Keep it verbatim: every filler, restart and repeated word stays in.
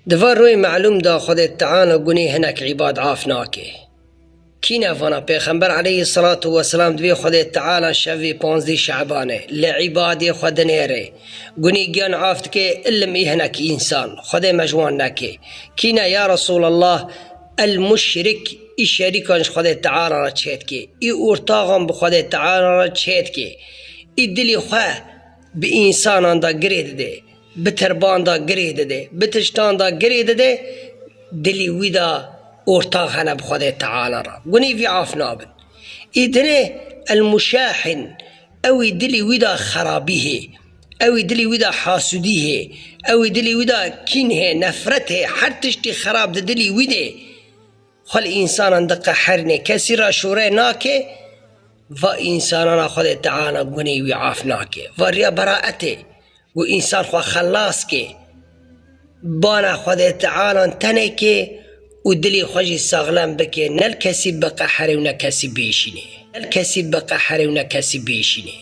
Di van royê melûm de Xwedê Teala gunê hinek îbad af nake. Kî ne vana? Pêxember aleyhisselatu vesselam dibê Xwedê Teala şevê panzdî Şebanê li îbadê xwe dinêre. Gunê giyan af dike, ilim î hinek însan. Xwedê me ji wan neke. Kî ne ya Resulallah? El muşrik, î şerîkan ji Xwedê Teala re çê dike. Î ortaxan bi Xwedê Teala re çê dike. Î dilî xwe bi însanan de girê dide. Bi tirban de girê dide, bi tiştan de girê dide, dilî wî de ortax hene bi Xwedê Teala re. Gunê vî af nabin. Î dinê el muşahin, ew î dilî wî de xerabî hê, ew î dilî wî de hasûdî hê, ew î dilî wî de kîn hê, nefret hê, her tiştî xerab di dilî wî de. Xwe li însanan diqeherîne, kesî re şûre nake, va însanana Xwedê Teala gunê wî af nake. Va riya beraetê, û însan xwe xelas ke. Bana Xwedê Tealan tenê ke û dilê xwe jî saxlem bike, ne li kesî biqeherê û ne kesî bêşînê. Ne li kesî biqeherê û ne kesî bêşînê.